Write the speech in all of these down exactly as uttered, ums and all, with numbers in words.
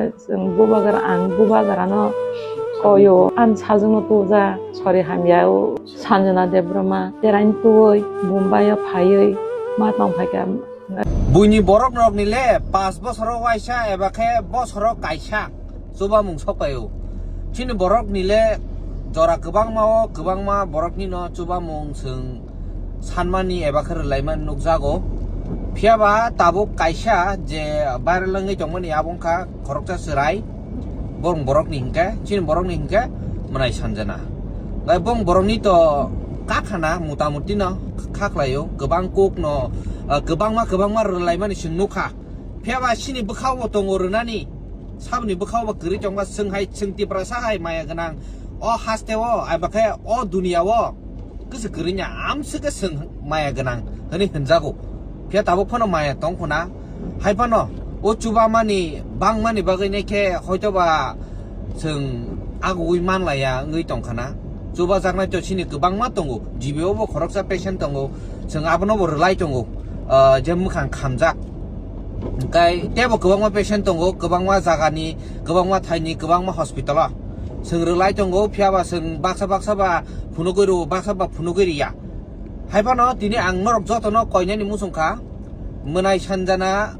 Chwng bubagra, ang bubagrano koyo, ani sajwkno tuja, sori hamya o Sanjana Debbarma, teraini tuwi Mumbai o phaiwi ma tong phaikha. Buini borok rokni le pas bosoro waisa eba khe bosoro kaisa chubamung sokpaio. Chini borok ni le jora kwbangma o, kwbangma borok ni no chubamung chwng sanmani eba khe rwlaimani nukjago. Phiya ba tabuk kaisa je viral wngwi tongmani abo wngkha khoroksa chwrai, bong borokni hinkhe, chini borokni hinkhe Mwnai Sanjana. Bai bong borokni to kakhana mutamuti no kha khlaio, kwbang kok no, ah, kwbangma, kwbangma rwlaimani chwng nukha. Phiya ba chini bwkhao bo tongo rwnani, saboni bwkhao bo kwrwi tongkha, chwng hai, chwng Tiprasa hai maya gwnang, o haste o, eba khe o duniya o kwchwk kwrwini amswk khe chwng maya gwnang hwnwi hwnjago. Phiya tabuk phano maya tong khuna. Hai phano o chubamani bangmani bagwi nai khe hoito ba chwng agugwi manlaiya wngwi tong khana. Chubajaknai to chini kwbangma tongo, G B o bo khoroksa patient tongo, chwng abono bo rwlai tongo, ah, je mwkhang khamjak. Hwnkhe teibo kwbangma patient tongo, kwbangma jagani, kwbangma thaini, kwbangma hospital o chwng rwlai tongo, phiya ba chwng baksa baksa ba phunugwi rwo, baksa ba phunugwi rwya. Hai phano tini ang norok jotono koinani muchung kha, Mwnai Sanjana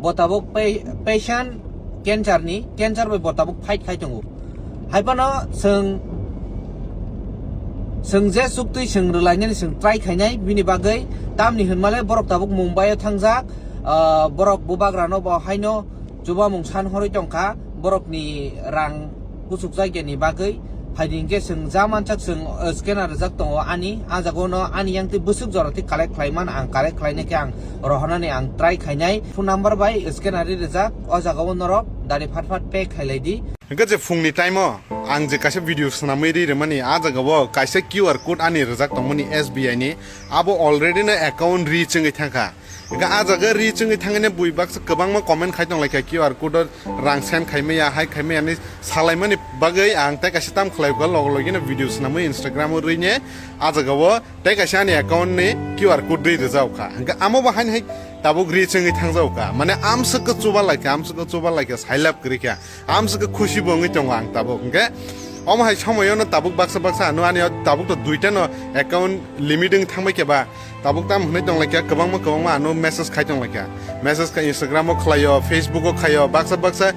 bo tabuk pa-, patient cancer ni, cancer bai bo tabuk fight khai tongo. Hai phano chwng, chwng je chuktwi chwng rwlainani chwng try khainai, bini bagwi tamni hwnmale borok tabuk Mumbai o thangjak, ah, borok bubagrano bo haino chubamung san horwi tongkha, borokni rang kuchukjakya ni bagwi. Phaidi hinkhe chwng ja manchak chwng, uh, scanner rijak tongo ani, ah jagao no ani yang twi bwswk jora twi collect khlai man, ang collect khlainai khe ang rohornani ang try khainai. Phone number bai scanner ri rijak, o jagao norok dari phat phat pay khailai di. Hinkhe je phungni time o ang je kaisa video swnamwi ri rwmani, ah jagao kaisa Q R code ani rijak tongmani S B I ni, abo already no account reach wngwi thangkha. Hingke ah jaga ri chwngwi thangwi bui baksa kwbangma comment khai tong laikha, Q R code o rang send khai maya, hai khai maya hinwi salaimani bagwi ang tei kaisa tam khlai kha, logo logi no video swnamwi Instagram o rwini ah jaga o tei kaisa ani account ni Q R code rwi rwjak kha. Hingke amo bo haino hai tabuk ri chwngwi thangjak kha, mane amswk khe chuba laikha, amswk khe chuba laikha, sailap kwrwi kha. Amswk khe khusi bo wngwi tongo ang tabuk. Hwnkhe omo hai somoyono tabuk baksa baksa ano ani o tabuk to duita no account limit wng thangbai khe ba, tabuk tam hwnwi tong laikha, kwbangma kwbangma ano message khai tong laikha. Message kha Instagram o khlaio, Facebook o khaio, baksa baksa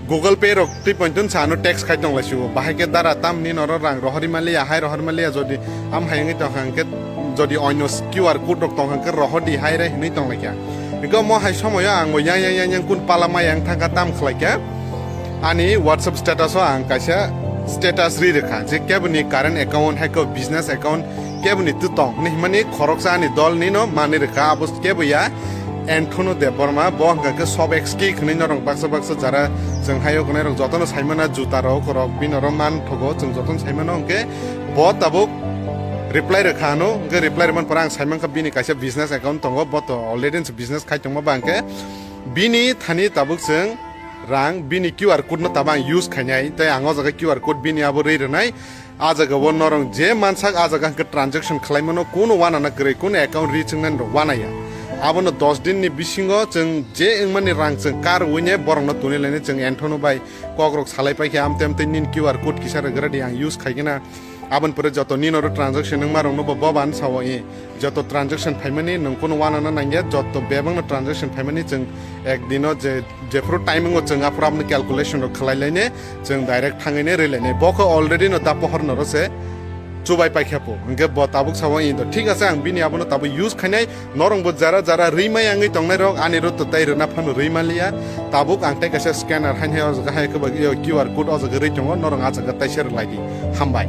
Google Pay rok twi pontun sa ano text khai tong laisio. Bahai khe dara tam ni noro rang rohorwi manliya, hai rohorwi manliya, jodi am hai wngwi tong kha hwnkhe, jodi oino Q R code rok tong kha hwnkhe rohordi hai re hwnwi tong laikha. Hwnkhe omo hai somoyo ang bo yang yang yang yang kun pala ma yang thangkha tam khlaikha. Ani WhatsApp status o ang kaisa status ri rwkha je keboni current account hai khe business account keboni twi tong hinwi himani khoroksa ani dol nino manwi rwkha, abo kebo ya Anthony Debbarma, bo hwnkha khe Sob X K hinwi norok baksa baksa jara chwng hayo gnai rok jotono saimano juta rok rok bini oro man thogo chwng jotono saimano hwnkhe bo tabuk reply rwkha ano, hwnkhe reply rwmani pore ang saimankha bini kaisa business account tongo, bo to already business khai tongma ba hwnkhe bini thani tabuk chwng rang bini Q R code no tabuk ang use khainai, tei ang o jaga Q R code bini abo rwi rwnai. Ah jaga o norok je mansak ah jaga hwnkhe transaction khlaimano kunu wanana kwrwi, kunu account ri chwngnani rok wanaya. Abono dos din ni bisingo chwng je wngmani rang chwng kar wine borokno tuni lainai chwng Anthony bai kok rok salai paikha, amte amte nini Q R code kisa rwgra di ang use khaigena. Aboni pore joto nini oro transaction wngma rokno bo boban sao i. Joto transaction phaimani nwng kunu wanana nangya, joto bebakno transaction phaimani chwng ek dino je, jephuru timing o chwng aphuru aboni calculation rok khlai laine, chwng direct thangwi ne rwi laine. Bo khe already no da pohor noro se chubai paikha po. Hwnkhe bo tabuk sao i do. Thik ase, ang bini abono tabuk use khainai. Norok bo jara jara rwi mai wngwi tongnai rok ani ro to tai rwna phano rwi manliya. Tabuk ang tei kaisa scanner hain hai o jaga hai khe bo Q R code o jaga rwi tongo, norok a jaga taisa rwlai di. Hambai.